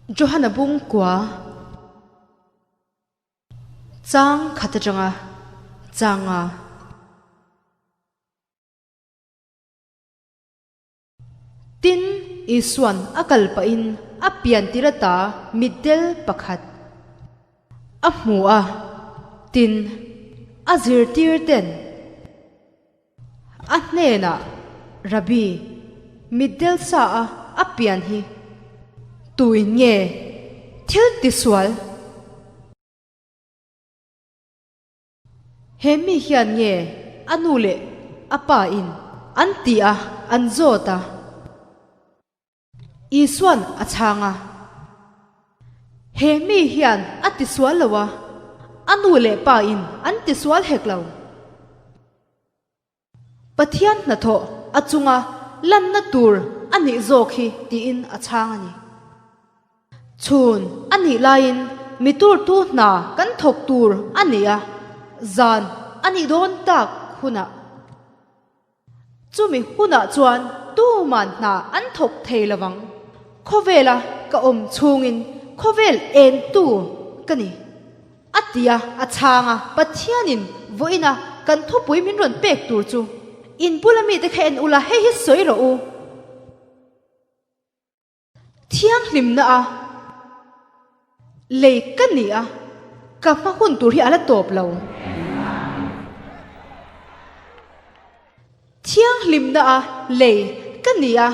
Johana bung kua chang khat atanga changa. Tin, Isuan a kal pahin a pian tir ata mitdel pakhat a hmu a, tin, a zirtir ten a hnenah, Rabbi, mitdel sa a a pian hi tuin nge thil tisual? He mi hian nge a nu leh a pa in an ti a, an zawt a. Isuan a chhang a, He mi hian a tisual lo a, a nu leh pa in an tisual hek lo. Pathian hnathawh a chunga lanna tur a nih zawk hi tiin a chhang a ni. Chhun a nih laiin mi turtu hna kan thawk tur a ni a, zan a nih dawn tak hunah. Chumi hunah chuan tuman hna an thawk thei lo vang. Khawvela ka awm chhungin khawvel entu ka ni. A ti a, a chhang a, Pathianin vawiina kan thupui min rawn pek tur chu in bula mite kha en ula, hei hi sawi rawh u. Thianghlimna a lei ka ni a, ka hma hun tur hi a la tawp lo. Thianghlimna a lei ka ni a.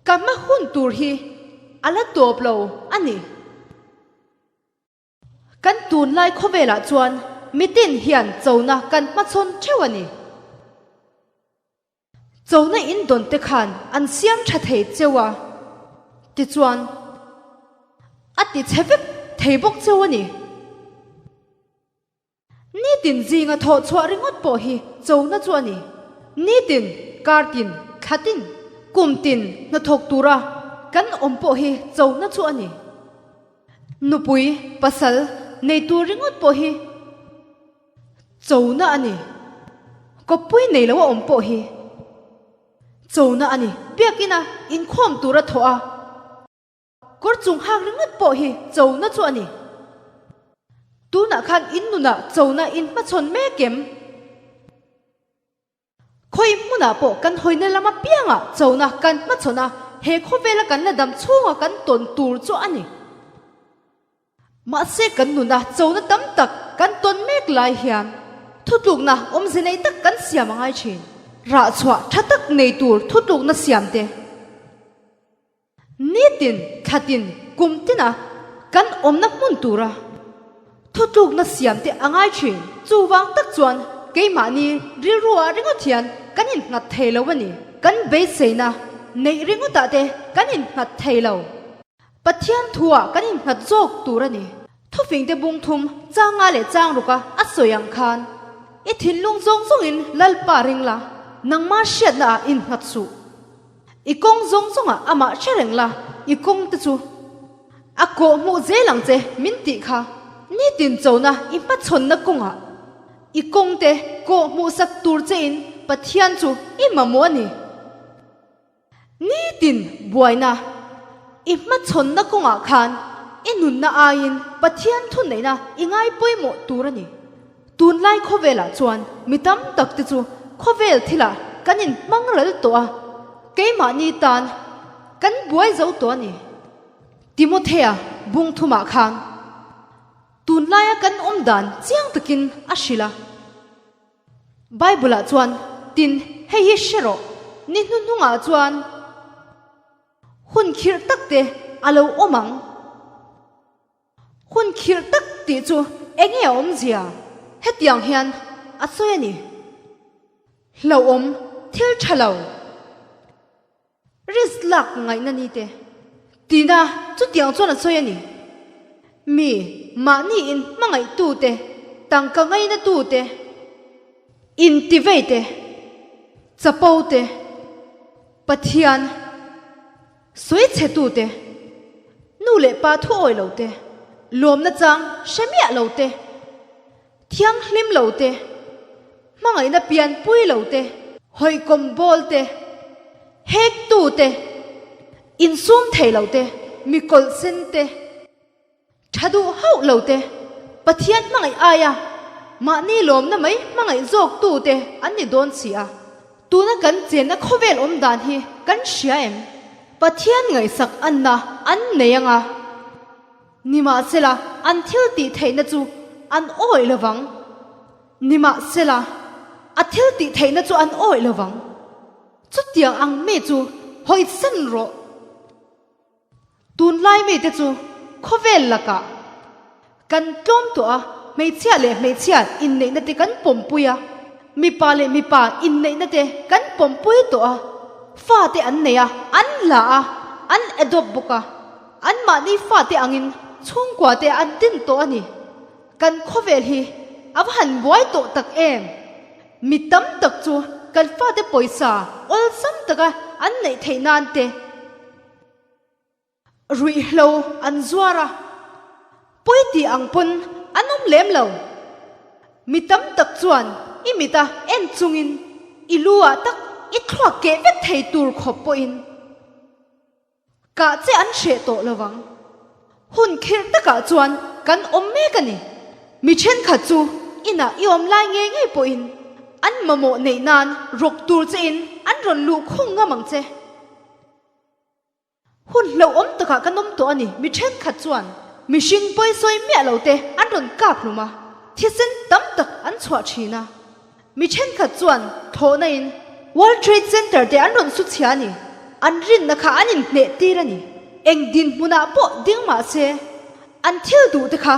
Ka hma hun tur hi a la tawp lo a ni. Kan tunlai khawvelah chuan mitin hian chona kan hmachhawn theuh a ni. Chona in dawn te khan an siam tha thei cheu a, tichuan a ti chhe vek thei bawk cheu a ni. Nitin zinga thawh chhuah ringawt pawh hi chona chu a ni. Nitin, kartin, thlatin, kumtin hnathawk tura kan awm pawh hi chona chu a ni. Nupui, pasal nei tur ringawt pawh hi chona a ni. Kawppui nei lo a awm pawh hi chona a ni. Biakina inkhawm tura thawh a. Kawr chung hak ringawt pawh hi chona chu a ni. Tunah khan in nunah chona in hmachhawn mek em? Khawi hmunah pawh kan hawina lam apiangah chona kan hmachhawn a, he khawvela kan la dam chhunga kan tawn tur chu a ni. Mahse kan nuna chona tam tak kan tawn mek lai hian thutlukna awmze nei tak kan siam a ngai thin. Rahchhuah tha tak nei tur thutlukna siam te. Nitin, thlatin, kum tina kan awmna hmun tura thutlukna siam te a ngai thin. Chuvang tak chuan keimahni rilruah ringawt hian kan innghat thei lo a ni. Kan beiseina neih ringawtah te kan innghat thei lo. Pathian thuah kan innghat zawk tur a ni. Thufingte bung thum changa leh chang ruka a sawi ang khan i thinlung zawng zawngin Lalpa ring la, nangmah hriatnaah innghat suh. I kawng zawng zawngah amah hre reng la, i kawng te chu a kawh hmuh zel ang che min tih kha. Nitin chona i hmachhawnna kawngah i kawng te kawh hmuh sak tur chein Pathian chu i mamawh a ni. Nitin buaina i hmachhawnna kawngah khan i nunna aiin Pathian thuneihna i ngai pawimawh tur a ni. Tunlai khawvelah chuan mi tam tak te chu khawvel thilah kan inhmang ral tawh a, keimahni tan kan buai zo tawh a ni. Timothea bung thumah khan tunlaia kan awm dan chiang takin a hrilh a. Bible-ah chuan, Tin, hei hi hre rawh, ni hnuhnungah chuan hun khirh tak te a lo awm ang. Hun khirh tak tih chu eng nge a awmzia? Hetiang hian a sawi a ni. Hlauhawm thil tha lo. Risk lak ngaihna ni te. Tina chutiang chuan a sawi a ni. Mi mahni in hmangaihtu te, tangka ngainatu te, intivei te, chapo te, Pathian, Sawi chhetu te, nu leh pa thu awi lo te, lawmna chang hre miah lo te, thianghlim lo te, hmangaihna pianpui lo te, hawihkawm bawl te, hektu te, Insum thei lo te, mi kawlh sen te, tha duh hauh lo te, Pathian hmangaih aia mahni lawmna mai hmangaih zawk tu te an ni dawn si a. Tuna kan chenna khawvel awm dan hi kan hria em? Pathian ngaihsak anna an nei anga. Nimahsela an thil tih theihna chu an awih lovang. Nimahsela a thil tih theihna chu an awih lovang. Chutiang ang mi chu hawisan rawh. Tunlai mite chu khawvel lakah kan tlawm tawh a, hmeichhia leh hmeichhia inneihna te kan pawmpui a, mipa leh mipa inneihna te kan pawmpui tawh a, fate an nei a, an la a, an adopt bawk a, anmahni fate angin chhungkua te an din tawh a ni. Kan khawvel hi a va han buai tawh tak em? Mi tam tak chu kan fate pawisa awlsam taka an neih theih nan te, Ruihhlo an zuar a, pawi tih ang pawn an awm lem lo. Mi tam tak chuan i mit a en chungin i lu ah tak i thluak keh vek thei tur khawp pawhin kah che an hreh tawh lo vang. Hun khirh takah chuan kan awm mek a ni. Mi thenkhat chu inah i awm lai ngei ngei pawhin an mamawh neih nan rawk tur chein an rawn luh khung ngam ang che. Hun hlauhawm takah kan awm tawh a ni, mi thenkhat chuan mihring pawisawi miah lo te an rawn kap hlum a, thisen tam tak an chhuah thin a. Mi thenkhat chuan thlawhna in World Trade Center te an rawn su chhia a ni, an rinna kha an inhneh tir a ni. Eng dinhmunah pawh ding mah se an thil duh te kha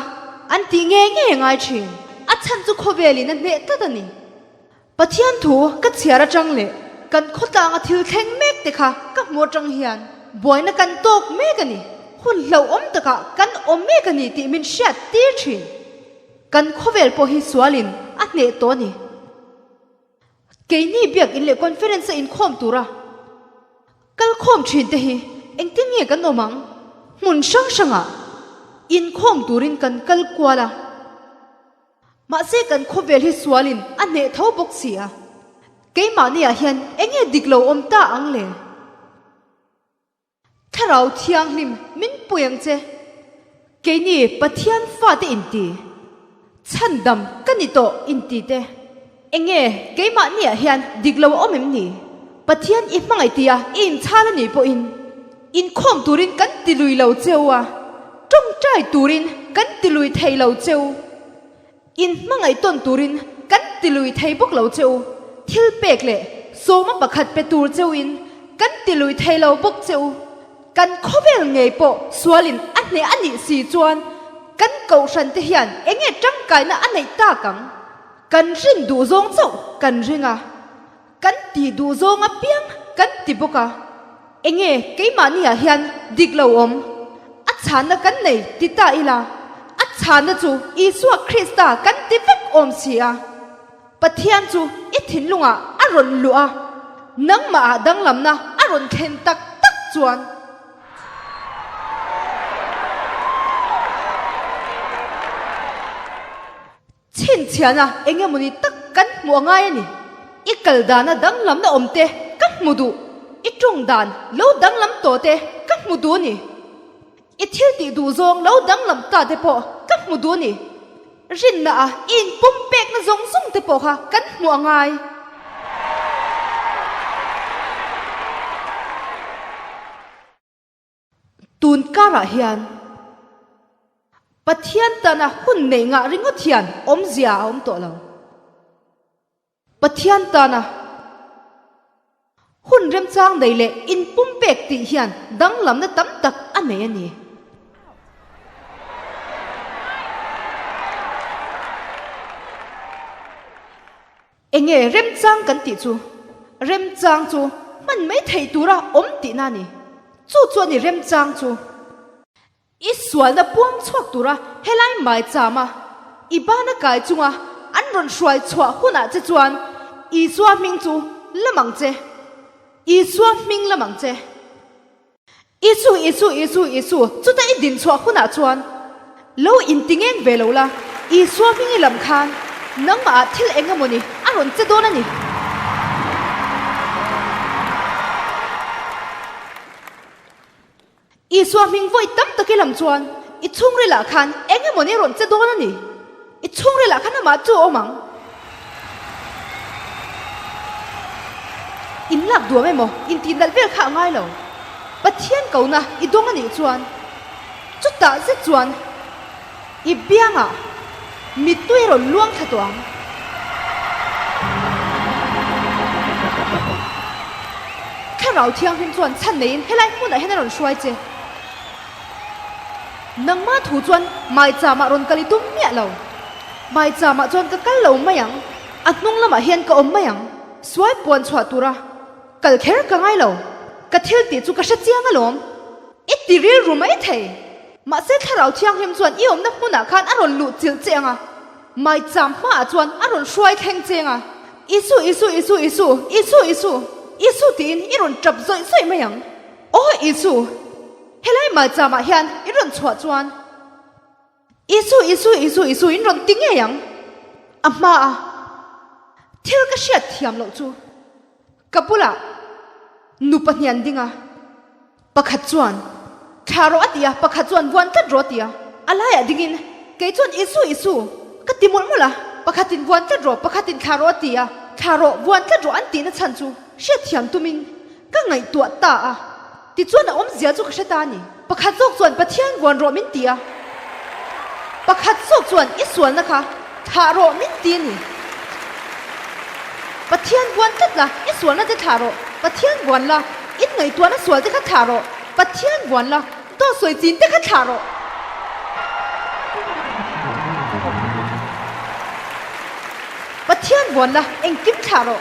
an tih ngei ngei a ngai thin, a chhan chu khawvelin a hneh tlat a ni. Pathian thu ka chhiar atang leh kan khawtlanga thil thleng mek te kha ka hmu atang hian buaina kan tawk mek a ni, hun hlauhawm takah kan awm mek a ni tih min hriat tir thin. Kan khawvel pawh hi sualin a hneh tawh a ni. Keini biakinn leh conference a inkhawm tura kal khawm thin te hi engtin nge kan awm ang? Hmun hrang hrangah inkhawm turin kan kal kual a. Mahse kan khawvel hi sualin a hneh tho bawk si a, keimahniah hian eng nge dik lo awm ta ang le? Thlarau Thianghlim min pui ang che, keini Pathian fate inti, chhandam ka ni tawh inti te, eng nge keimahniah hian dik lo a awm em ni? Pathian i hmangaih tia i inchhal a nih pawhin inkhawm turin kan ti lui lo cheu a, tawngtai turin kan ti lui thei lo cheu, in hmangaih tawn turin kan ti lui thei bawk lo cheu, thil pek leh sawma pakhat pe tur cheuin kan ti lui thei lo bawk cheu, kan khawvel ngei pawh sualin a hneh a nih si chuan kan kohhran te hian eng nge tangkaina a neih tak ang? Kan rin duh zawng chauh kan ring a. Kan tih duh zawng apiang kan ti bawk a, enge keimahniah hian dik lo awm? A chhanna kan nei ti ta ila, a chhanna chu Isua Krista kan ti vek awm si a. Pathian chu i thinlungah a rawn luh a, nangmahah danglamna a rawn thlen tak tak chuan. Chhinchhiahna eng emawni tak kan hmuh a ngai a ni. I kal dana danglamna awm te ka hmu duh, i tawng dan lo danglam tawh te ka hmu duh a ni. I thil tih duh zawng lo danglam ta te pawh ka hmu duh a ni. Rinna a i inpum pekna zawng zawng te pawh kha kan hmuh a ngai. Tun karah hian Pathian tana hun neih ngah ringawt hian awmzia a awm tawh lo. Pathian tana hun remchang nei leh inpumpek tih hian danglamna tam tak a nei a ni. Enge remchang kan tih chu? Remchang chu hman mai theih tura awm tihna a ni. Chu chu a ni remchang chu. I sualna puang chhuak tura helai maichama i bana kai chunga an rawn hruai chhuah hunah che chuan Isua hming chu lam ang che. Isua hming lam ang che. Isu, Isu, Isu, Isu, chuta i din chhuah hunah chuan lo intingeng ve lo la, Isua hming i lam khan nangmahah thil eng emawni a rawn che dawn a ni. Isua hming vawi tam tak i lam chuan i chhungrilah khan eng emaw ni rawn che dawn a ni. I chhungrilah khan amah chu a awm ang. In lak duam emaw intih nalh vel kha a ngai lo. Pathian kona i dawng a nih chuan chutah zet chuan i biangah mittui a rawn luang thla tawh ang. Thlarau Thianghlim chuan chhan neiin helai hmunah hian a rawn hruai che. Nangmah thu chuan Maichama rawn kal i tum miah lo. Maichama chuan ka kal lo mai ang, a hnung lamah hian ka awm mai ang. Sual puan chhuah tura kal kher ka ngai lo, ka thil tih chu ka hre chiang alawm. I ti rilru mai thei. Mahse Thlarau Thianghlim chuan i awmna hmunah khan a rawn luh chilh che ang a, Maicham hmaah chuan a rawn hruai thleng cheng a, Isu, Isu, Isu, Isu, Isu, Isu, Isu tiin i rawn tap zawih zawih mai ang. Aw Isu, helai Maichamah hian i rawn chhuah chuan Isu, Isu, Isu, Isu in rawn ti ngei ang. A hmaa thil ka hriat thiam loh chu ka bulah nu pahnih an ding a. Pakhat chuan, Thla rawh a ti a, pakhat chuan, Vuan tlat rawh a ti a. A laiah dingin, Kei chuan Isu, Isu, ka ti mawlh mawlh a, pakhatin vuan tlat rawh, pakhatin thla rawh a ti a, thla rawh, vuan tlat rawh an tihna chhan chu hriatthiam tumin ka ngaihtuah ta a. Tichuan a awmzia chu ka hre ta a ni. Pakhat zawk chuan Pathian vuan rawh min ti a, pakhat zawk chuan i sualna kha thlah rawh min ti a ni. Pathian vuan tlat la, i sualna te thlah rawh, Pathian vuan la, in ngaihtuahna sual te kha thlah rawh, Pathian vuan la, dawt sawi chin te kha thlah rawh. Pathian vuan la, engkim thlah rawh.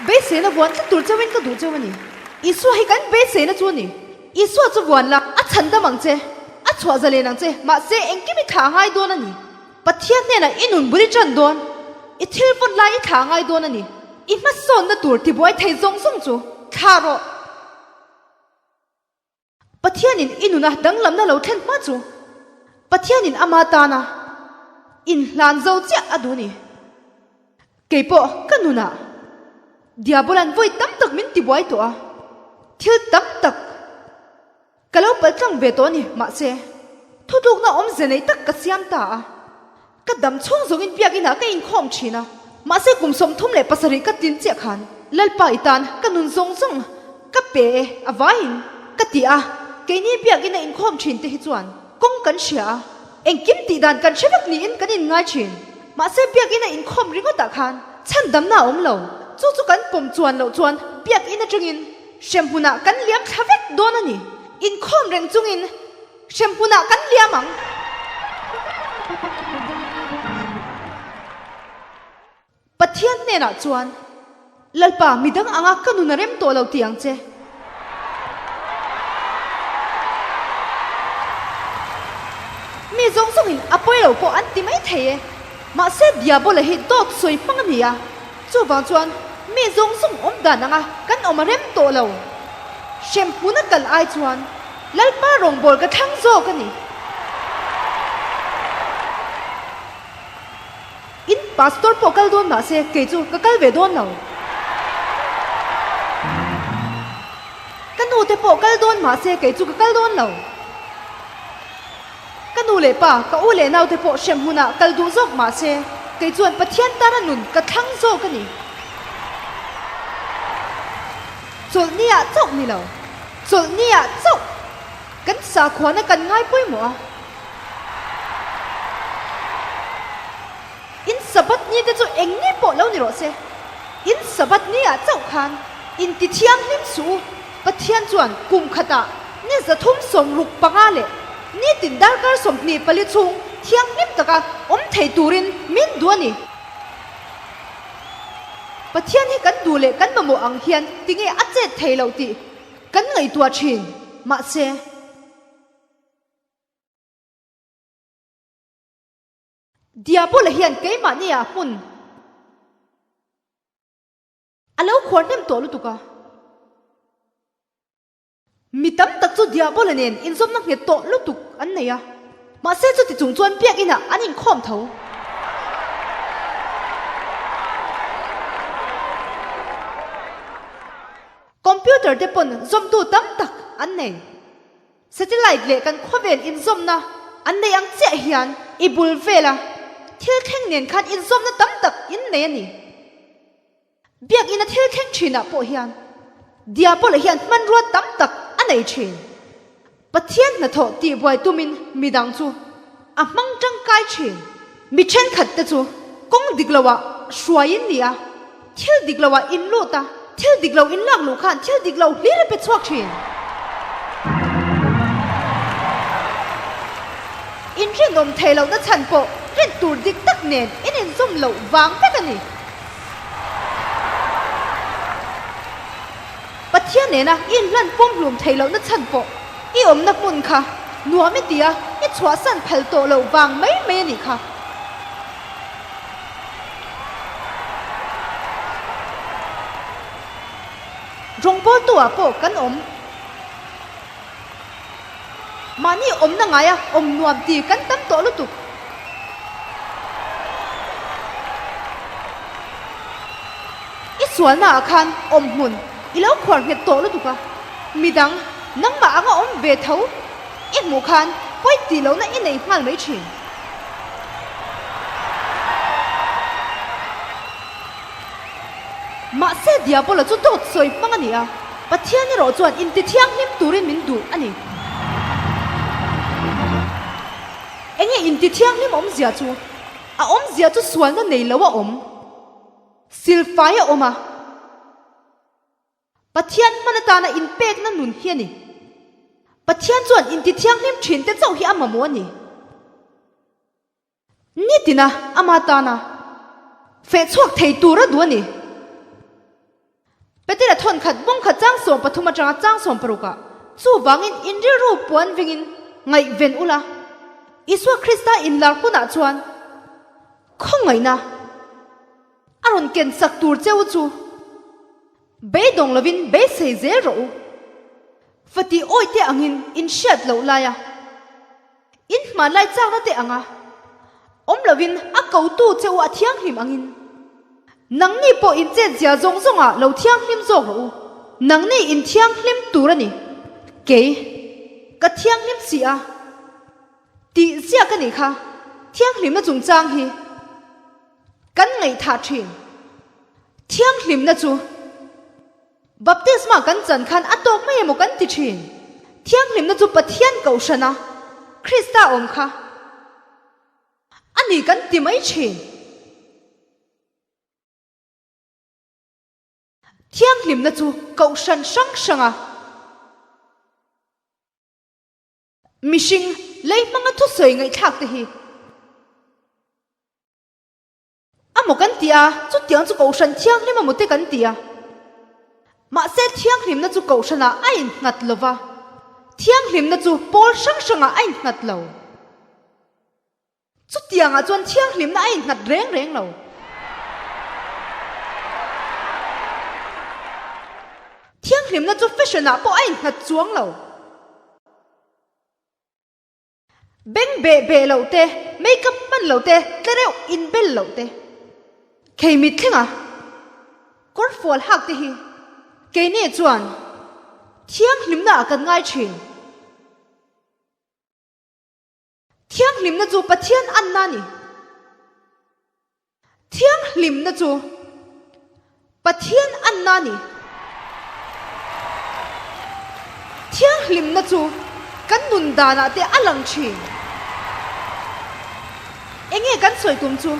Beiseina vuan tlat tur chauhin ka duh chauh a ni. Isua hi kan beiseina chu a ni. Isua chu vuan la, a chhan dam ang che, a chhuah zalen ang che, mahse engkim i thlah ngai dawn a ni. Pathian hnenah i nun bul i ṭan dawn, i thil vawn lai i thlah ngai dawn a ni. I hmasawnna tur tibuai thei zawng zawng chu thlah rawh. Pathianin i nuna danglamna lo thlen hma chu Pathianin ama tana inhlan zo chiah a duh a ni. Kei pawh ka nunah Diabolan vawi tam tak min tibuai tawh a, thil tam tak ka lo pal tlang ve tawh a ni. Mahse, thutlukna awmze nei tak ka siam ta a, ka dam chhung zawngin biakinah ka inkhawm thin a. Mahse, kum 37 ka tlin chiah khan Lalpa i tan ka nun zawng zawng ka pe e a vaiin ka ti a, keini biakina inkhawm thin te hi chuan kawng kan hria a, Engkim tih dan kan hre vek niin kan inngai thin. Mahse biakinn a inkhawm ringawtah khan chhandamna a awm lo. Chu chu kan pawm chuan loh chuan biakinn atangin hremhmunah kan liam thla vek dawn a ni. Inkhawm reng chungin hremhmunah kan liam ang. Pathian hnenah chuan, Lalpa, midang anga ka nun a rem tawh lo ti ang che. Mi zawng zawngin a pawi lo pawh an ti mai thei e. Mahse Diabola hi dawt sawi hmang a ni a, chuvang chuan mi zawng zawng awm dan anga kan awm a rem tawh lo. Hremhmun a kal ai chuan Lalpa rawngbâwl ka thlang zawk a ni. In pastor pawh kal dawn mahse kei chu ka kal ve dawn lo. Ka nu te pawh kal dawn mahse kei chu ka kal dawn lo. Ka nu leh pa, ka u leh nau te pawh hrem hmunah kal duh zawk mahse kei chuan Pathian tana nun ka thlang zawk a ni. Chawlhni ah chauh ni lo, chawlhni ah chauh kan sakhuana kan ngai pawimawh a. In Sabbath ni te chu eng ni pawh lo ni rawh se. In Sabbath ni ah chauh khan in ti thianghlim suh u. Pathian chuan kum khatah ni 365 leh nitin darkar 24 chhung thianghlim taka awm thei turin min duh a ni. Pathian hi kan duh leh kan mamawh ang hian tinge a chet thei loh tih kan ngaihtuah thin. Mahse. Diabola hian keimahnia hmun a lo khuar hnem tawh lutuk a. Mi tam tak chu Diabola nen inzawmna nghet tawh lutuk an nei a, mahse chuti chung chuan biakinah an inkhawm tho. Computer te pawn zawmtu tam tak an nei. Satellite leh kan khawvel inzawmna an nei ang chiah hian i bul vela thil thleng nen khan inzawmna tam tak in nei a ni. Biakina thil thleng thinah pawh hian Diabola hian hmanrua tam tak a nei thin. Pathian hnathawh tihbuai tumin midang chu a hmang tangkai thin. Mi thenkhat te chu kawng dik loah hruai in ni a, thil dik loah in lut a, thil dik lo in lak luh khan thil dik lo hlir a pe chhuak thin. In rinawm thei lohna chhan pawh rin tur dik tak nen in inzawm loh vang vek a ni. Pathian nena i inhlan pumhlum theih lohna chhan pawh i awmna hmun kha nuam i ti a, i chhuahsan phal tawh loh vang mai mai a nih kha. Rawngbawltu ah pawh kan awm. Mahni awmna ngaia awm nuam ti kan tam tawh lutuk. I sualnaah khan awm hmun i lo khuar nghet tawh lutuk a, midang nangmah anga awm ve tho i hmuh khan pawi tih lohna i nei nghal mai thin. Mahse Diabola chu dawt sawi hmang a ni a, Pathian erawh chuan intithianghlim turin min duh a ni. Enge intithianghlim awmzia chu? A awmzia chu sualna nei lo a awm. Silfai a awm a. Pathian hman atana inpekna nun hi a ni. Pathian chuan intithianghlim thinte chauh hi a mamawh a ni. Nitina ama tana feh chhuak thei tur a duh a ni. Petera thawnkhat bawngkhat chang 13 atanga chang 16 ah chuvangin inrilru puan vengin ngaihven ula, Isua Krista inlar hunah chuan khawngaihna a rawn ken chak tur cheu chu beidawng lovin beisei zel rawh u. Fati awite angin inhriat loh laia. In hmanlai chakna te anga awm lovin a kotu che u a thianghlim angin nangni pawh in chetzia zawng zawngah lo thianghlim zawk rawh u. Nangni in thianghlim tur a ni. Kei ka thianghlim si a tih ziak a nih kha. Thianghlimna chungchang hi kan ngaihthah thin. Thianghlimna chu. Baptisma kan chan khan a tawk mai emaw kan ti thin. Thianghlimna chu Pathian kohhrana Krista awm kha a ni kan ti mai thin. Thianghlimna chu kohhran hrang hranga mihring lei hmanga thusawi ngaihthlak te hi A maw kan ti a, chutiang chu Kohhran thianghlim a maw te kan ti a. Mahse thianghlimna chu Kohhranah a innghat lo va, thianghlimna chu pawl hrang hrangah a innghat lo. Chutiangah chuan thianghlimna a innghat reng reng lo. Thianghlimna chu fashion-ah pawh a innghat chuang lo. Beng beh beh loh te, makeup hman loh te, tlereuh inbel loh te, khei mit thlenga kawrfual hak te hi keini chuan thianghlimna ah kan ngai thin. Thianghlimna chu Pathian anna a ni. Thianghlimna chu Pathian anna a ni. Thianghlimna chu kan nun danah te a lang thin. Enge kan sawi tum chu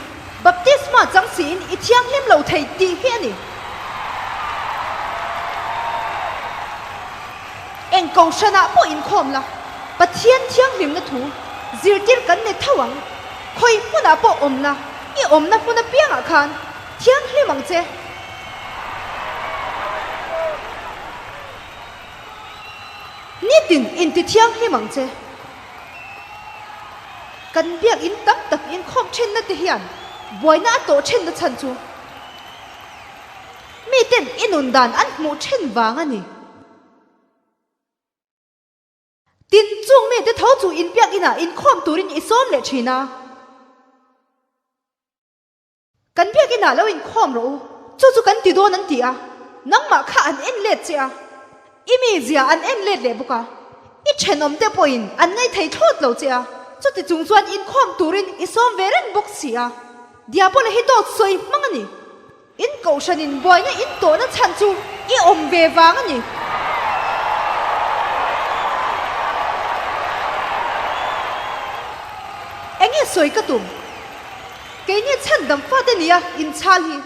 baptisma chang siin i thianghlim lo thei tih hi a ni. Eng kohhranah pawh inkhawm la, Pathian thianghlimna thu zirtir kan ni tho ang. Khawi hmunah pawh awm la, i awmna hmun apiangah khan thianghlim ang che. Nitin inti thianghlim ang che. Kan biakinn tam tak inkhawm thenna te hian buaina a tawh thenna chhan chu miten i nun dan an hmuh then vang a ni. Tin, chung mite tho chu inbiak inah inkhawm turin i sawm leh thin a. Kan biak inah lo inkhawm rawh u, chu chu kan ti dawn an ti a, nangmah kha an en let che a, i mizia an en let leh bawk a. I thenawmte pawhin an ngaithei thlawt lo che a, chuti chung chuan inkhawm turin i sawm ve reng bawk si a. Diabola hi dawt sawi hmang a ni. In kohhranin buaina in tawhna chhan chu i awm ve vang a ni. Enge sawi ka tum? Keini chhandam fate nia inchhal hi.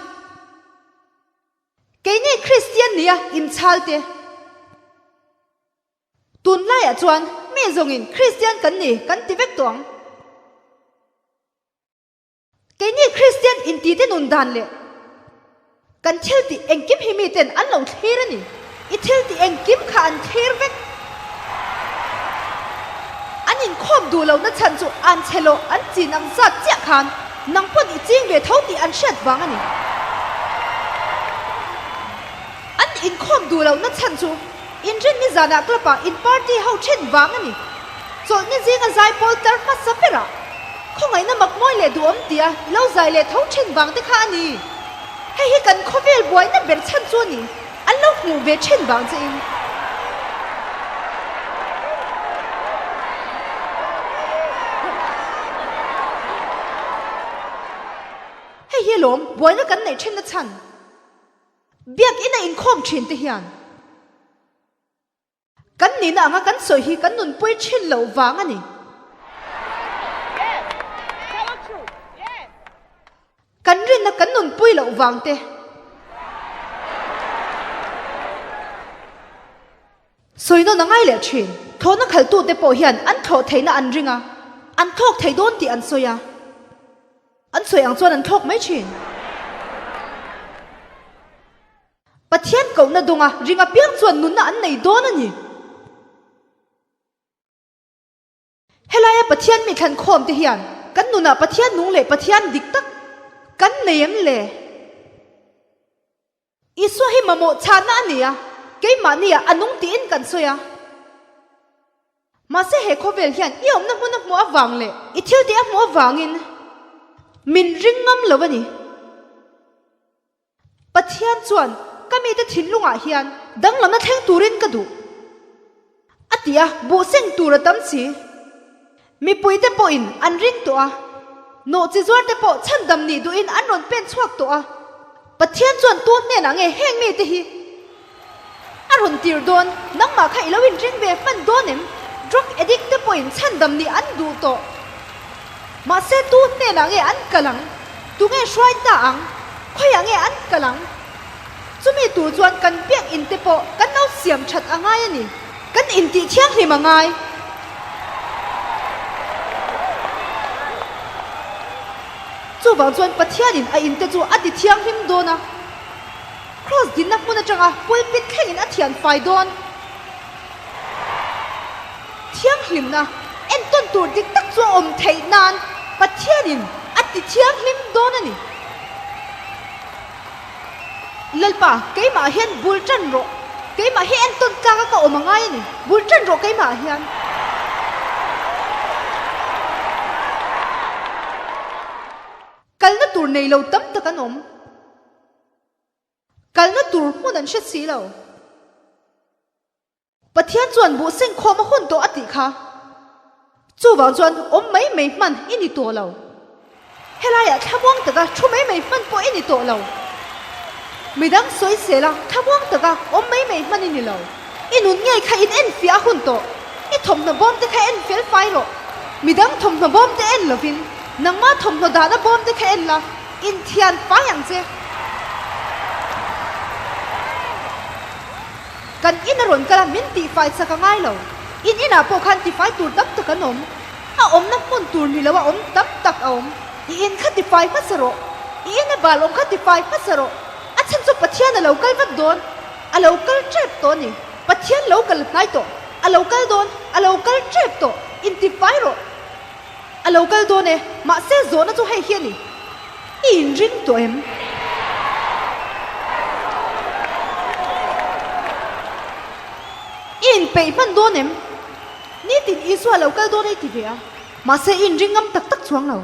Keini Kristian nia inchhal te. Tunlaiah chuan mi zawngin Kristian kan ni kan ti vek tawh ang. Keini Kristian intite nun dan leh kan thil tih engkim hi miten an lo thlir a ni. I thil tih engkim kha an thlir vek. An inkhawm duh lohna chhan chu an chhe loh an chin ang zat chiah khan nang pawn i ching ve tho tih an hriat vang a ni. An inkhawm duh lohna chhan chu inrinni zanah club ah in party ho then vang a ni. Chawlhni zinga zai pawl tar hmasa berah khawngaihna mak mawi leh duhawm tia i lo zai leh tho then vang te kha a ni. Hei hi kan khawvel buaina ber chhan chu a ni, an lo hmuh ve then vang che in. Hei hi alawm buaina kan neih thenna chhan. Biakinn a inkhawm thin te hian. Kan nihna anga kan sawi hi kan nunpui thin loh vang a ni. Kan rinna kan nunpui loh vang te. Sawi nawn a ngai leh thin. Thlawhna khaltute pawh hian an thlawh theihna an ring a, an thlawk thei dawn tih an sawi a. An sawi ang chuan an thlawk mai thin. Pathian kohna dawnga ring apiang chuan nunna an nei dawn a ni. Helaia Pathian mi thlan khawm te hian kan nunah Pathian nung leh Pathian dik tak kan nei em le? Isua hi mamawh chhahna a ni a, keimahniah a nung tiin kan sawi a. Mahse he khawvel hian i awmna hmun a hmuh avang leh i thil tih a hmuh avangin min ring ngam lo a ni. Pathian chuan ka mite thinlungah hian danglamna thleng turin ka duh a ti a, buh seng tur a tam si. Mipuite pawhin an ring tawh a, nawhchi zuarte pawh chhandam nih duhin an rawn pen chhuak tawh a. Pathian chuan tu hnenah nge heng mite hi a rawn tir dawn? Nangmah kha i lo inring ve hman dawn em? Drug addict te pawhin chhandam nih an duh tawh. Mahse tu hnenah nge an kal ang? Tunge hruai ta ang? Khawiah nge an kal ang? Chumi tur chuan kan biak in te pawh kan lo siam that a ngai a ni. Kan intih thianghlim a ngai. Chuvang chuan Pathianin a in te chu a ti thianghlim dawn a, Kraws dinna hmun atanga pulpit thlengin a thian fai dawn. Thianghlimna entawn tur dik tak chu a awm theih nan Pathianin a ti thianghlim dawn a ni. Lalpa, keimah hian bul tan rawh. Keimah hi entawn tlak a ka awm a ngai a ni. Bul tan rawh keimah hian. Kalna tur nei lo tam tak an awm. Kalna tur hmun an hre si lo. Pathian chuan buh seng khawm a hun tawh a tih kha. Chuvang chuan awm mai mai hman i ni tawh lo. Helaiah thlamuang taka thu mai mai hman pawh i ni tawh lo. Midang sawi sela thlamuang taka awm mai mai hman i ni lo. I nun ngei kha in en fiah a hun tawh. I thawmhnaw bawm te kha en fel fai rawh. Midang thawmhnaw bawm te en lovin nangma thawmhnaw dahna bawm te kha en la, inthian fai ang che. Kan in a rawn kal a, min tihfai chak a ngai lo. In inah pawh khan tifai tur tam tak an awm. A awmna hmun tur ni lo a awm tam tak a awm. I in kha tifai hmasa rawh. I in a bal awm kha tifai hmasa rawh. A chhan chu Pathian a lo kal vat dawn. A lo kal tep tawh a ni. Pathian lo kal hnai tawh. A lo kal dawn. A lo kal tep tawh. Intifai rawh. A lo kal dawn e, mahse zawhna chu hei hi a ni. I inring tawh em? I inpeih hman dawn em? Nitin Isua lo kal dawn e ti ve a, mahse i inring ngam tak tak chuang lo.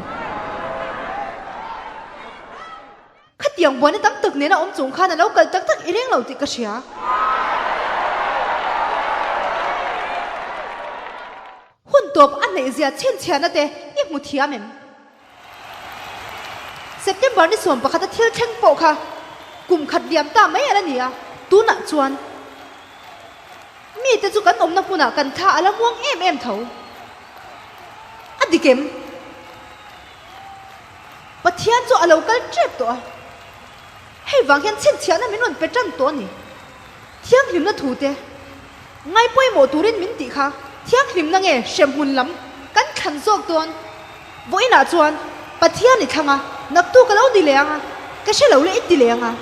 Khatiang buaina tam tak nena awm chung khan a lo kal tak tak i ring lo tih ka hria. tawp a hneihzia chhinchhiahna te i hmu thiam em? September ni 11 a thil thleng pawh kha kum khat liam ta mai a la ni a, tunah chuan mite chu kan awmna hmunah kan thla a la muang em em tho. A dik em? Pathian chu a lo kal tep tawh a, hei vang hian chhinchhiahna min rawn pe tan tawh a ni. Thianghlimna thu te ngai pawimawh turin min tih kha thianghlimna nge hremhmun lam kan thlan zawk dawn? Vawiinah chuan Pathian i thlang a, naktu ka lo ni leh ang a, ka hre lo leh i ti leh ang a.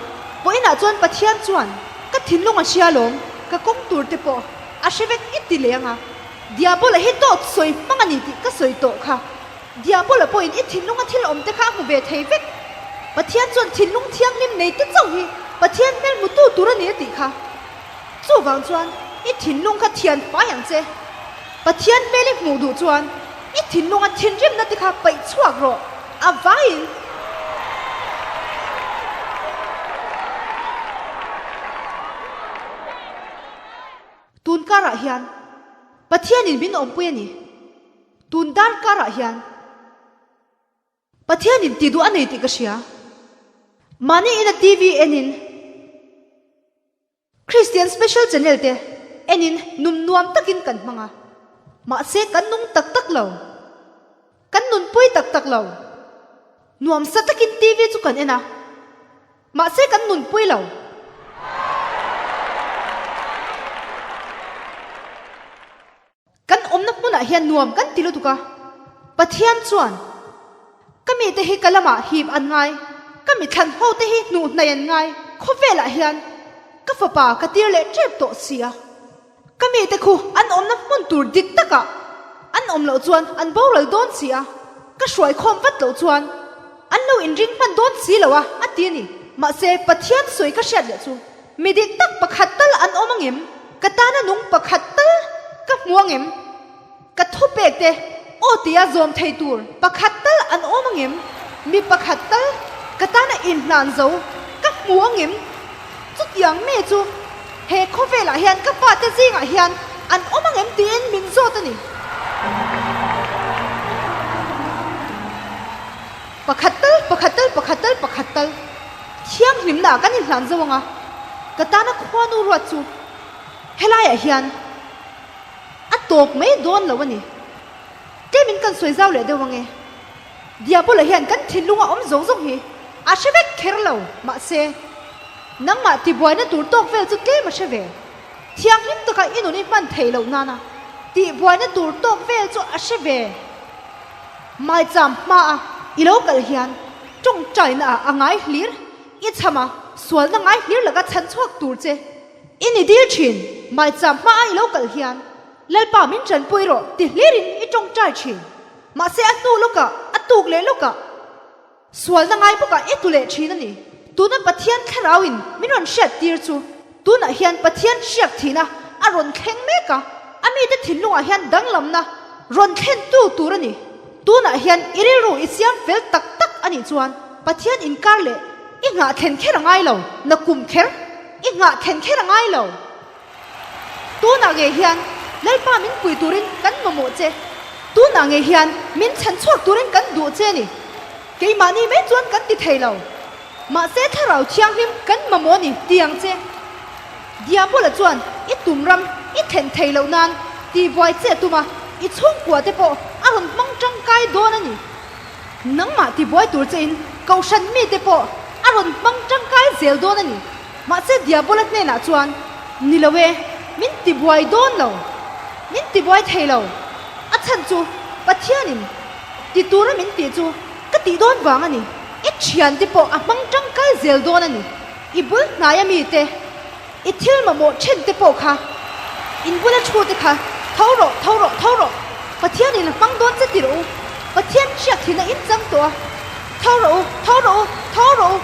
Vawiinah chuan Pathian chuan ka thinlung a hria lawm, ka kawng tur te pawh a hre vek i ti leh ang a. Diabola hi dawt sawi hmang a ni tih ka sawi tawh kha. Diabola pawhin i thinlunga thil awm te kha a hmu ve thei vek. Pathian chuan thinlung thianghlim nei te chauh hi Pathian hmel hmutu tur a ni a tih kha. Chuvang chuan i thinlung kha thian fai ang che. Pathian hmel i hmuh duh chuan i thinlunga thinrimna te kha paih chhuak rawh a vaiin. Tun karah hian Pathianin min awmpui a ni. Tun dar karah hian Pathianin ti duh a nei tih ka hria. Mahni ina TV enin Christian Special Channel te enin num nuam takin kan hmang a. Mahse kan nung tak tak lo. Kan nunpui tak tak lo. Nuamsa takin TV chu kan en a. Mahse kan nunpui lo. Kan awmna hmunah hian nuam kan ti lutuk a, Pathian chuan ka mite hi ka lamah hip an ngai, ka mithlan ho te hi hnuh hnaih an ngai, khawvelah hian ka fapa ka tir leh tep tawh si a, ka mite khu an awmna hmun tur dik takah an awm loh chuan an boral dawn si a, ka hruai khawm vat loh chuan an lo inring hman dawn si lo a, a ti a ni. Mahse Pathian sawi ka hriat leh chu. Mi dik tak pakhat tal an awm angem? Ka tana nung pakhat tal ka hmu angem? Ka thupek te aw tia zawm thei tur pakhat tal an awm angem? Mi pakhat tal ka tana inhlan zo ka hmu angem? Chutiang mi chu he khawvelah hian ka fate zingah hian an awm angem tiin min zawt a ni. Pakhat tal, pakhat tal, pakhat tal, pakhat tal. Thianghlimna ah kan inhlan zo ang a, ka tana khuanu ruat chu helaiah hian a tawp mai dawn lo a ni. Tlemin kan sawi zau leh deuh ang e. Diabola hian kan thinlunga awm zawng zawng hi a hre vek kher lo, mahse nangmah tibuaina tur tawk vel chu tlem a hre ve. Thianghlim taka i nun i hman theih loh nana tihbuaina tur tawk vel chu a hre ve. Maicham hmaa i lo kal hian tawngtaina ah a ngai hlir, i chham a, sualna ngai hlir laka chhan chhuak tur che i ni dil thin. Maicham hmaa i lo kal hian Lalpa min tanpui rawh ti hlirin i tawngtai thin. Mahse a hnu lawkah, a tuk leh lawkah Sualna ngai bawkah i tlu leh thin a ni. Tuna Pathian thlarauin min rawn hriat tir chu tunah hian Pathian hriak thihna a rawn thleng mek a, a mite thinlungah hian danglamna rawn thlentu tur a ni. Tunah hian i rilru i siam fel tak tak a nih chuan Pathian inkar leh i nghah thlen kher a ngai lo, na kum kher i nghah thlen kher a ngai lo. Tunah ngei hian Lalpa min pui turin kan mamawh che. Tunah ngei hian min chhan chhuak turin kan duh che a ni. Keimahni mai chuan kan ti thei lo. Mahse Thlarau Thianghlim kan mamawh a ni ti ang che. Diabola chuan i tum ram i thlen thei loh nan tihbuai che a tum a, i chhungkua te pawh a rawn hmang tangkai dawn a ni. Nangmah tibuai tur chein Kohhran mite pawh a rawn hmang tangkai zel dawn a ni. Mahse Diabola hnenah chuan, Ni lo e, min tibuai dawn lo, min tibuai thei lo. A chhan chu Pathianin ti tura min tih chu ka tih dawn vang a ni. I thiante pawh a hmang tangkai zel dawn a ni. I bul hnaia mite, i thil mamawh thente pawh kha, in bula thute kha, Tho rawh, tho rawh, tho rawh, Pathianin a hmang dawn che ti rawh u. Pathian hriak thin a inchang tawh a, Tho rawh u, tho rawh u, tho rawh u.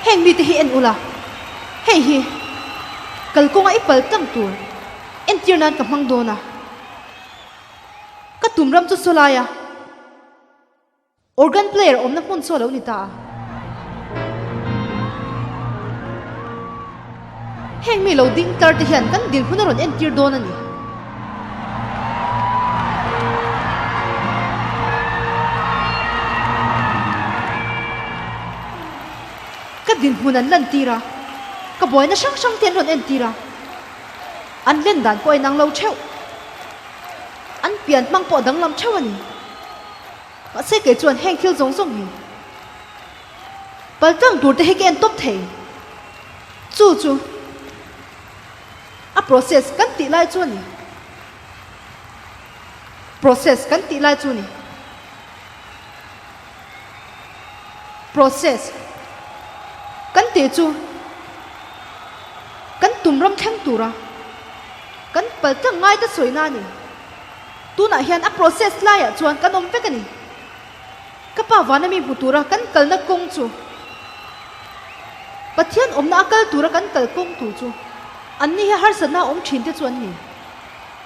Heng mite hi en ula, hei hi. Kalkawnga i pal tlang tur entir nan ka hmang dawn a. Ka tum ram chu saw laia organ player awmna hmun chu a lo ni ta a. Heng mi lo ding tar te hian kan dinhmun a rawn entir dawn a ni. Ka dinhmun an lantir a, ka buaina hrang hrang te an rawn entir a, an len dan pawh a inang lo theuh. An pian hmang pawh a danglam theuh a ni. Mahse kei chuan heng thil zawng zawng hi paltlang tur te hi ka en tawp thei. Chu chu a process kan tih lai chu a ni. Process kan tih lai chu a ni. Process kan tih chu kan tum ram thleng tura kan pal tlang ngai ta sawina a ni. Tunah hian a process laiah chuan kan awm vek a ni. Ka pa vana mi hmu tura kan kalna kawng chu Pathian awmna a kal tura kan kal kawng tur chu anni hi harsatna a awm thin te chu an ni.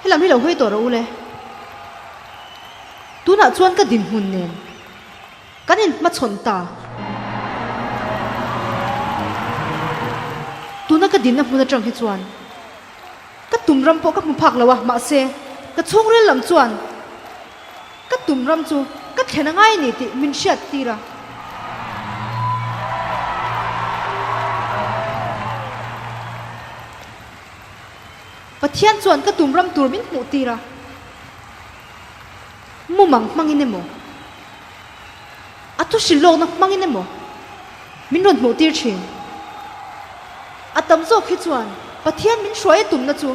Helam hi lo hawi tawh rawh u le. Tunah chuan ka dinhmun nen kan inhmachhawn ta. Tuna ka dinna hmun atang hi chuan ka tum ram pawh ka hmu phak lo a, mahse ka chhungril lam chuan ka tum ram chu ka thlen a ngai a ni tih min hriat tir a. Pathian chuan ka tum ram tur min hmuh tir a. Mumang hmangin emaw, a thu hrilhlawkna hmangin emaw min rawn hmuh tir thin. A tam zawk hi chuan Pathian min hruai a tumna chu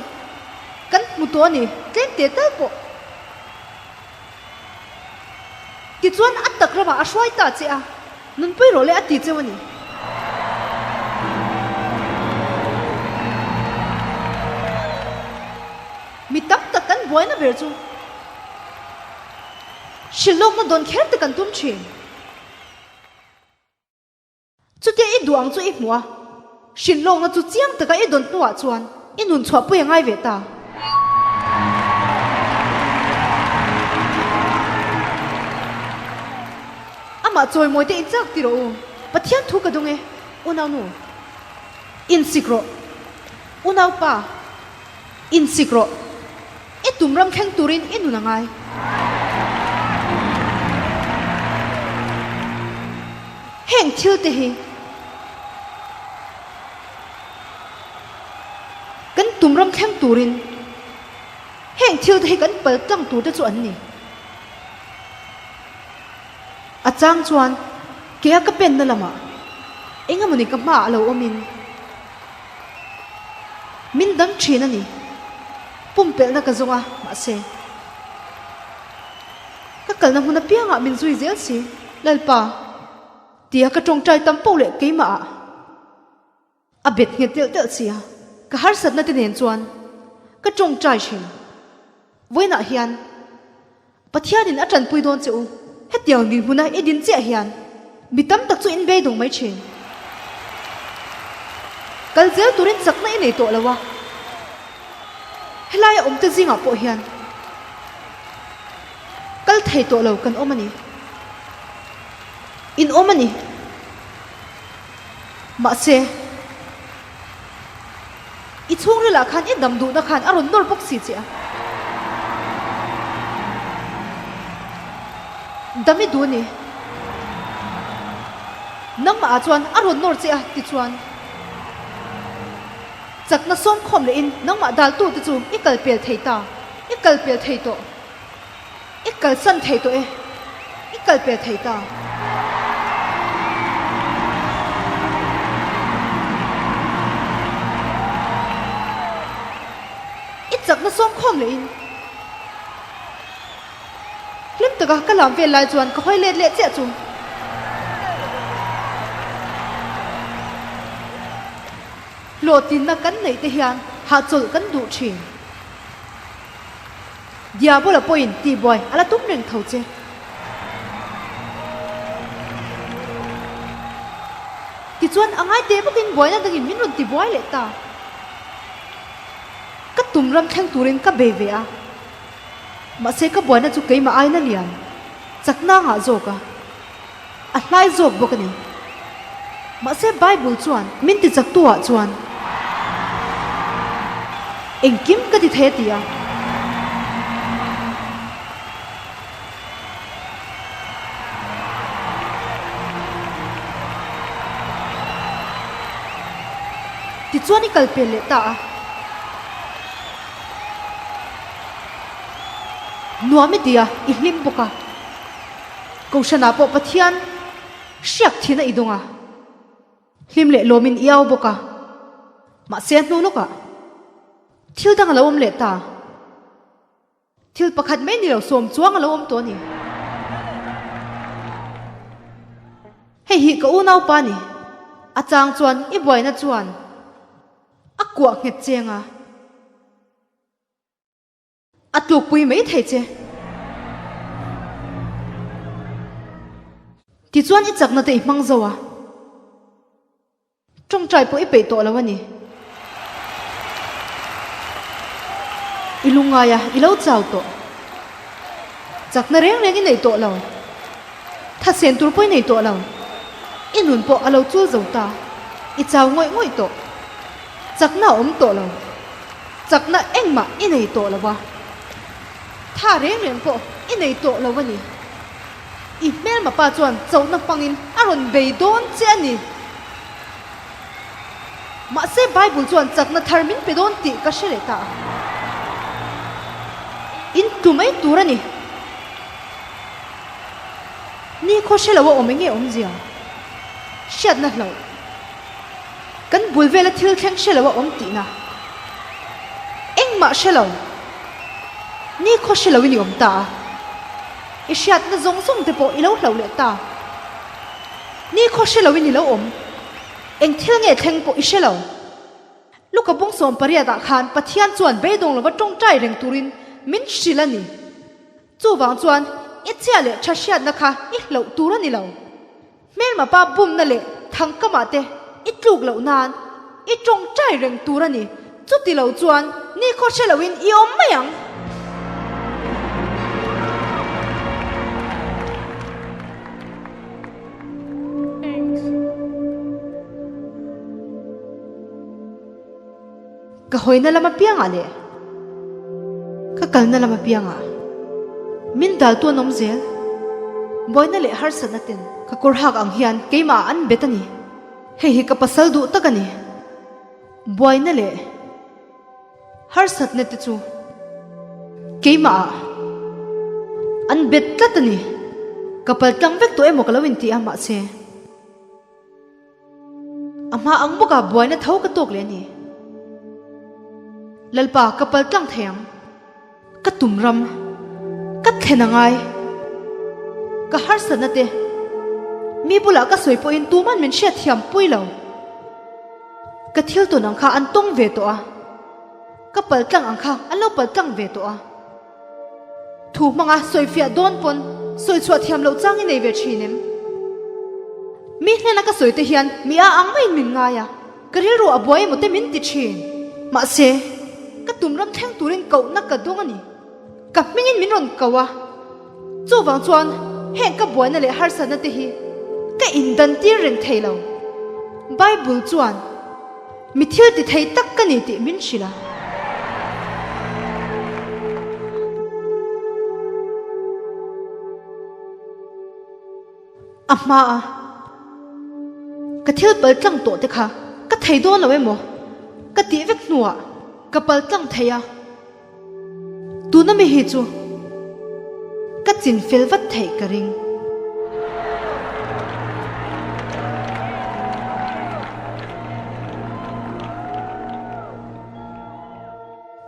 kan hmu tawh a ni, tlem teh tal pawh. Tichuan a tak ramah a hruai ta che a, nunpui rawh le a ti cheu a ni. Mi tam tak kan buaina ber chu hrilhlawkna dawn kher te kan tum thin. Chutia i duh ang chu i hmuh a, hrilhlawkna chu chiang taka i dawn hnuah chuan i nun chhuahpui a ngai ve ta. Amah chawimawi te in chak ti rawh u, Pathian thu ka dawng e, unaunu. Insik rawh, unaupa. Insik rawh. I tum ram thleng turin i nun a ngai. Heng thil te hi kan tum ram thleng turin heng thil te hi kan pal tlang tur te chu an ni. A chang chuan kea ka penna lamah eng emawni ka hmaah a lo awmin, Min dang thin a ni. Pumpelhna ka zawng a, mahse, ka kalna hmun apiangah min zui zel si, Lalpa, tia ka tawngtai tam poh leh keimahah a bet nghet telh telh si a, ka harsatna te nen chuan ka tawngtai thin. Vawiinah hian Pathianin a tanpui dawn che u. Hetiang dinhmuna i din chiah hian mi tam tak chu in beidawng mai thin. Kal zel turin chakna i nei tawh lo a. Helaia awmte zingah pawh hian kal thei tawh lo kan awm a ni. In awm a ni. Mahse, I chhungrilah khan i dam duhna khan a rawn nawr bawk si che a. Dam i duh a ni. Nangmah ah chuan a rawn nawr che a tichuan chakna sawmkhawm lehin nangmah daltu te chu i kal pel thei ta, i kal pel thei tawh. I kalsan thei tawh e, i kal pel thei ta. I chakna sawm khawm leh in hlim taka ka lam vel lai chuan ka hawi let leh chiah chu. Hlawhtlinna kan neih te hian hahchawlh kan duh thin. Diabola pawhin tihbuai a la tum reng tho che. Tichuan a ngai teh bawkin buaina dangin min rawn tibuai leh ta. tum ram thleng turin ka bei ve a. Mahse ka buaina chu keimah aina lian chakna ngah zawk a, a hlai zawk bawk a ni. Mahse Bible chuan min ti chaktu ah chuan engkim ka ti thei a ti a. Tichuan i kal pel leh ta a. Nuam i ti a, i hlim bawk a. Kohhranah pawh Pathian hriak thin a i dawng a, hlim leh lawmin i au bawk a. Mahse a hnu lawkah thil dang a lo awm leh ta. Thil pakhat mai ni lo sawm chuang a lo awm tawh a ni. Hei hi ka unaupa a ni. A chang chuan i buaina chuan a kuah nghet cheng a. A tlukpui mai thei che. Tichuan i chakna te i hmang zo a. Tawngtai pawh i peih tawh lo a ni. I lungngai a, i lo chau tawh. Chakna reng reng i nei tawh lo. Thasen tur pawh i nei tawh lo. I nun pawh a lo chul zo ta. I chau ngawih ngawih tawh. Chakna a awm tawh lo. Chakna engmah i nei tawh lo a. Tha reng reng pawh i nei tawh lo a ni. I hmelma pa chuan chauhna hmangin a rawn bei dawn che a ni. Mahse Bible chuan chakna thar min pe dawn tih ka hre leh ta a. In tlu mai tur a ni. Ni khaw hre lo a awm enge awmzia? Hriatna hlauh. Kan bul vela thil thleng hre lo a awm tihna. Engmah hre lo. Ni khaw hre loin i awm ta a. I hriatna zawng zawng te pawh i lo hlauh leh ta. Ni khaw hre loin i lo awm. Eng thil nge thleng pawh i hre lo. Luka bung 18 ah khan Pathian chuan beidawng lova tawngtai reng turin min hrilh a ni. Chuvang chuan i chhia leh tha hriatna kha i hlauh tur a ni lo. Hmelma pa bumna leh thangkamah te i tluk loh nan i tawngtai reng tur a ni. Chuti lo chuan nikhaw hre loin i awm mai ang. Ka hawina lam apiangah leh ka kalna lam apiangah min daltu an awm zel. Buaina leh harsatna ten ka kawr hak ang hian keimah an bet a ni. Hei hi ka pasal duh tak a ni. Buaina leh harsatna te chu keimah ah an bet tlat a ni. Ka paltlang vek tawh emaw ka lo inti a mahse. A hma ang bawka buaina tho ka tawk leh a ni. Lalpa ka pal tlang thei ang. Ka tum ram ka thlen a ngai. Ka harsatna te mi bulah ka sawi pawhin tuman min hriatthiam pui lo. Ka thil tawn ang kha an tawng ve tawh a. Ka pal tlang ang kha an lo pal tlang ve tawh a. Thu hmanga sawifiah dawn pawn sawi chhuah thiam loh chang i nei ve thin em? Mi hnena ka sawi te hian mi a ang maiin min ngai a, ka rilru a buai emaw te min ti thin. Mahse, ka tum ram thleng turin kohna ka dawng a ni. Ka hmingin min rawn ko a, chuvang chuan heng ka buaina leh harsatna te hi ka indan tir reng thei lo. Bible chuan. Mi thil ti thei tak ka ni tih min hrilh a. A hma a, ka thil pal tlang tawh te kha ka thei dawn lo emaw ka tih vek hnuah ka pal tlang thei a. Tuna mi hi chu ka chin fel vat theih ka ring.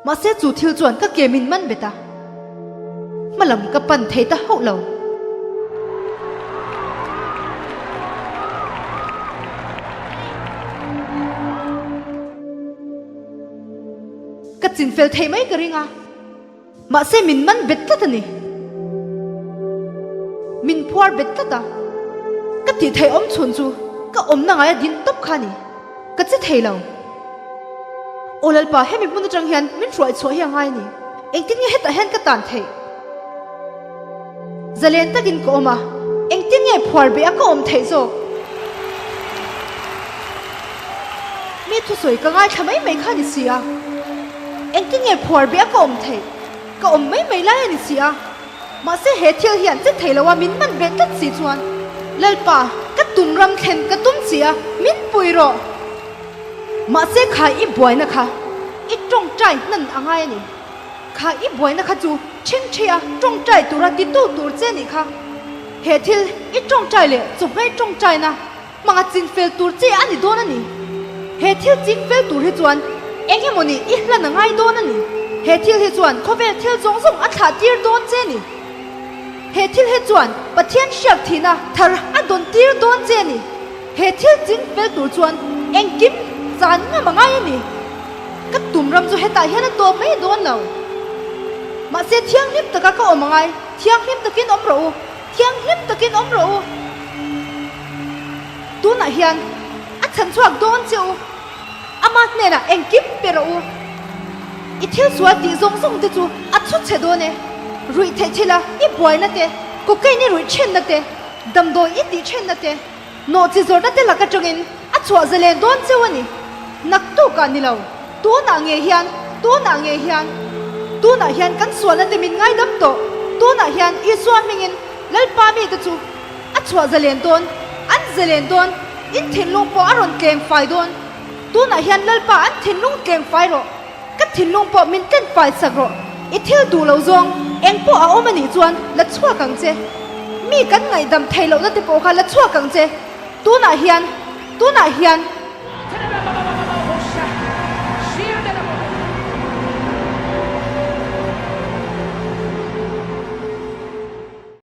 Mahse chu thil chuan ka ke min man bet a, hmalam ka pan thei ta hauh lo. Ka chinfel thei mai ka ring a, mahse min man bet tlat a ni. Min phuar bet tlat a, ka tih theih awm chhun chu ka awmna ngaia din tawp kha a ni. Ka che thei lo. Aw Lalpa, hemi hmun atang hian min hruai chhuah hi a ngai a ni. Engtin nge hetah hian ka tan theih? Zalen takin ka awm a, engtin nge phuar beh a ka awm theih zawk? Mi thusawi ka ngaithla mai mai kha a ni si a, engtin nge phuar beh a ka awm theih? Ka awm mai mai lai a ni si a, mahse he thil hian che thei lo a min man beh tlat si chuan Lalpa, ka tum ram thlen ka tum si a, min pui rawh. Mahse kha i buaina kha i tawngtai hnan a ngai a ni. Kha i buaina kha chu ṭhingṭhi a ṭawngṭai tura titu tur che nih kha. He thil i ṭawngṭai leh chawhmeh ṭawngṭaina hmanga chinfel tur che a ni dawn a ni. He thil chingfel tur hi chuan eng emaw nih i hlan a ngai dawn a ni. He thil hi chuan khawvel thil zawng zawng a thlah tir dawn che a ni. He thil hi chuan Pathian hriak thihna thar a dawn tir dawn che a ni. He thil chingfel tur chuan engkim zan ngam a ngai a ni. Ka tum ram chu hetah hian a tawp mai dawn lo. Mahse thianghlim taka ka awm angai, thianghlim takin awm rawh u, thianghlim takin awm rawh u. Tunah hian a chhan chhuak dawn che u, ama hnenah engkim pe rawh u. I thil sual tih zawng zawng te chu a chhu chhe dawn e. Ruih theih thila i buaina te, cocaine i ruih thenna te, damdawi i tih thenna te, Nawhchi zawrhna te lak atangin a chhuah zalen dawn cheu a ni. Naktukah ni lo, tunah ngei hian, tunah ngei hian, tunah hian kan sualna te min ngaidam tawh, tunah hian Isua hmingin Lalpa mite chu a chhuah zalen dawn, an zalen dawn, in thinlung pawh a rawn tleng fai dawn. Tunah hian Lalpa an thinlung tleng fai rawh, ka thinlung pawh min tlen fai sak rawh, i thil duh lo zawng eng pawh a awm a nih chuan la chhuak ang che. Mi kan ngaihdam theih lohna te pawh kha la chhuak ang che. Tunah hian, tunah hian.